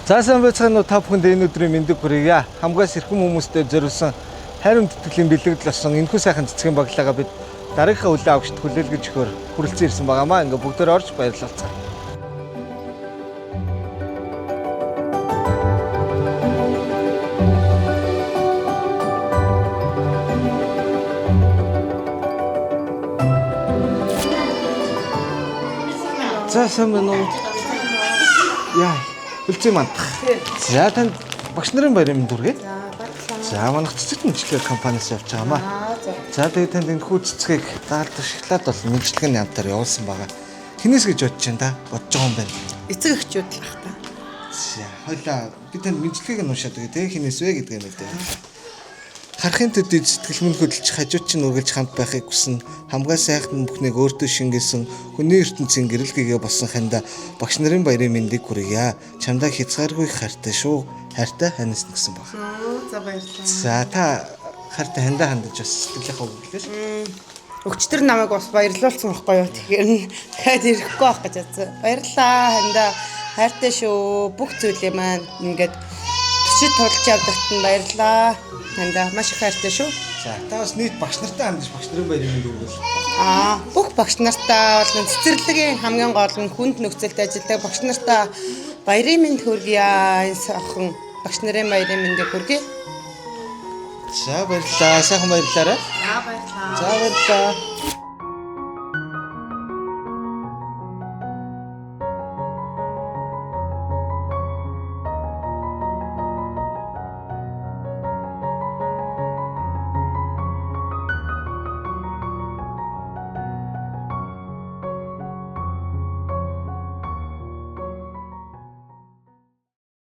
За, сайн байцгаана уу, та бүхэнд энэ өдрийн мэндийг хүргье. Хамгаас эрхэм хүмүүстээ зориулсан хайрын тэтгэлийн бэлэгдэл болсон энэхүү сайхан цэцгийн баглаагаа бид дараагийнхаа хүлээн авагчид хүлээлгэж өгөхөөр хүрэлцэн ирсэн байгаамаа. Ингээ бүгдээр орж баярлалцгаая. За, сайн байна уу? Яа, үлзий мандах. За, танд багш нарын баярын мэнд хүргэе. За, манайх цэцэг мэдлэгээр компаниас явж байгаа маа. За, тэгээд танд энэ хүү цэцгийг даалдах шоколад бол мэдлэгийн амтаар явуулсан байгаа. Хинээс гэж бодож байна та? Бодож байгаа юм байна. Эцэг эхчүүд л ах та. За, хоёлаа би танд мэдлэгийг нь уншаад өгье те, хинээс вэ гэдгээ мэдээ. Харахын төдий сэтгэл минь хөдөлж хажууд чинь үргэлж хамт байхыг хүснэ. Хамгаа сайхан бүхнийг өөртөө шингээсэн хүний ертөнцийн гэрэл гэгээ болсон ханда багш нарын баярын мэндийг хүргье. Чамдаа хязгааргүй их хайртай шүү. Хайртай ханаас гэсэн баг. За, баярлалаа. За, та хайртай хандаа хандаж бас сэтгэлийнхаа үг хэлээ. Өгчтөр намайг бас баярлуулсан байхгүй юу? Тэгэхээр нь дахиад ирэхгүй байх гэж бодсон. Баярлалаа хандаа. Хайртай шүү. Бүх зүйлээ маань ингээд төчид тулж явдагт нь баярлалаа. Хандаа маш их хайртай шүү. За, та бас нийт багш нартай хандаж багш нарын баярын мэнд хүргэл. Бүх багш нартаа болон цэцэрлэгийн хамгийн гол нь хүнд нөхцөлд ажилладаг багш нартаа баярын мэнд хүргье. Энэ сайхан багш нарын баярын мэндийг хүргье. За, баярлалаа. Сайхан баярлалаарай. За, баярлалаа. За, баярлалаа.